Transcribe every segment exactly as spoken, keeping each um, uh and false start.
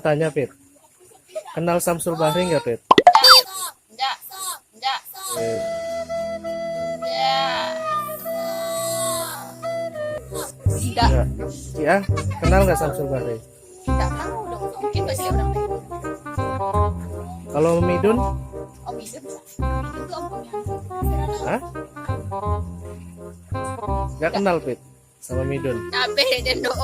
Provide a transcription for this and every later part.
Tanya, Pit. Kenal Samsul Bahri nggak, Pit? Nggak. Nggak. Eh. Nggak. Nggak. Ya, kenal nggak Samsul Bahri? Nggak tahu dong. Mungkin pasti orang lain. Kalau Om Idun? Om Idun. Om Idun tuh om-omnya. Hah? Nggak kenal, Pit, sama Midun? Kabeh den doh.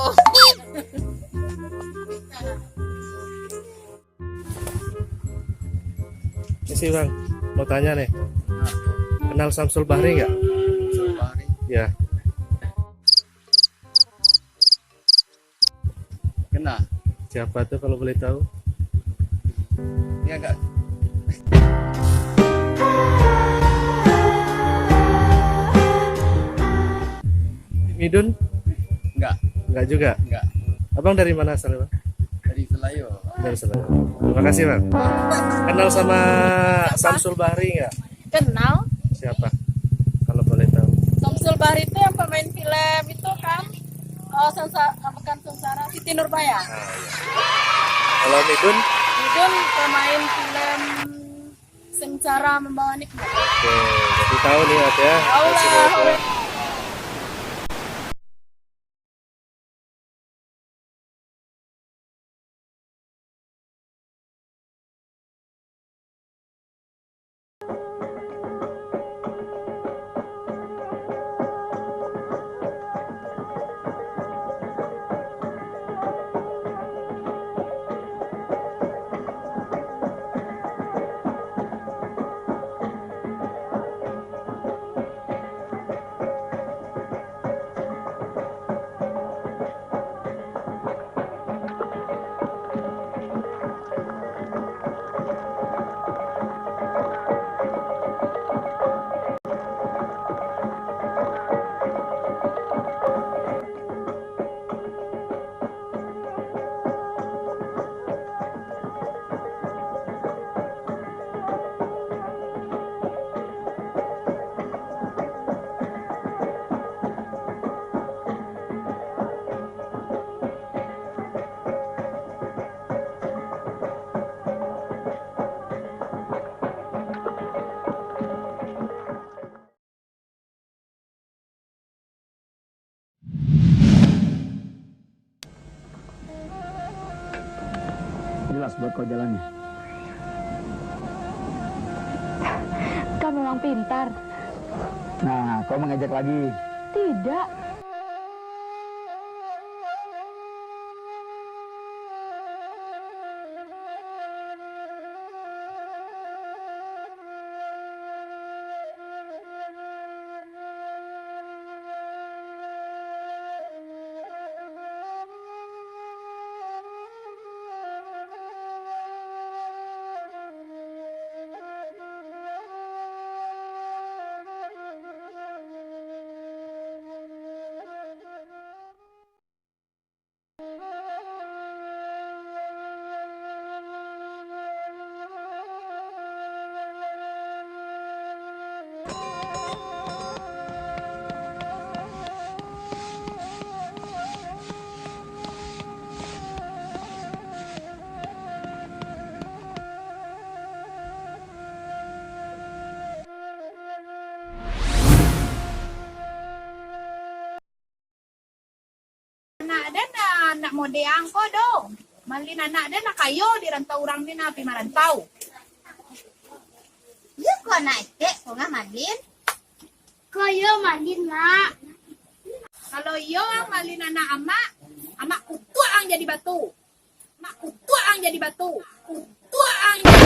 Ini sih, Bang, mau tanya nih. Kenal Samsul Bahri nggak? Samsul Bahri? Ya. Kenal. Siapa tuh kalau boleh tahu? Ini agak Midun? Enggak. Enggak juga? Enggak. Abang dari mana asalnya, Bang? Dari Selayar. Dari Selayar. Terima kasih, Bang. Kenal sama Samsul Bahri nggak? Kenal. Siapa? Kalau boleh tahu. Samsul Bahri itu yang pemain film itu kan? Oh, Sengsa-, ah, bukan Sengsara, Siti Nurbaya. Ah, iya. Kalau Midun? Midun pemain film Sengsara Membawa Nikmat. Oke, jadi tahu nih, Mas, ya. Tahu lah. Masih tahu. Jelas buat kau jalannya. Kau memang pintar. Nah, kau mengejek lagi. Tidak. Anak den, ah, nak mode angko do. Malin anak den nak kayo di rantau urang ni, nah, pi marantau. Iyo ko anak etek ko ngah malin. Ko iyo malin, Mak. Kalau iyo ang malin anak amak, amak kutuak ang jadi batu. Mak kutuak ang jadi batu. Kutuak ang jadi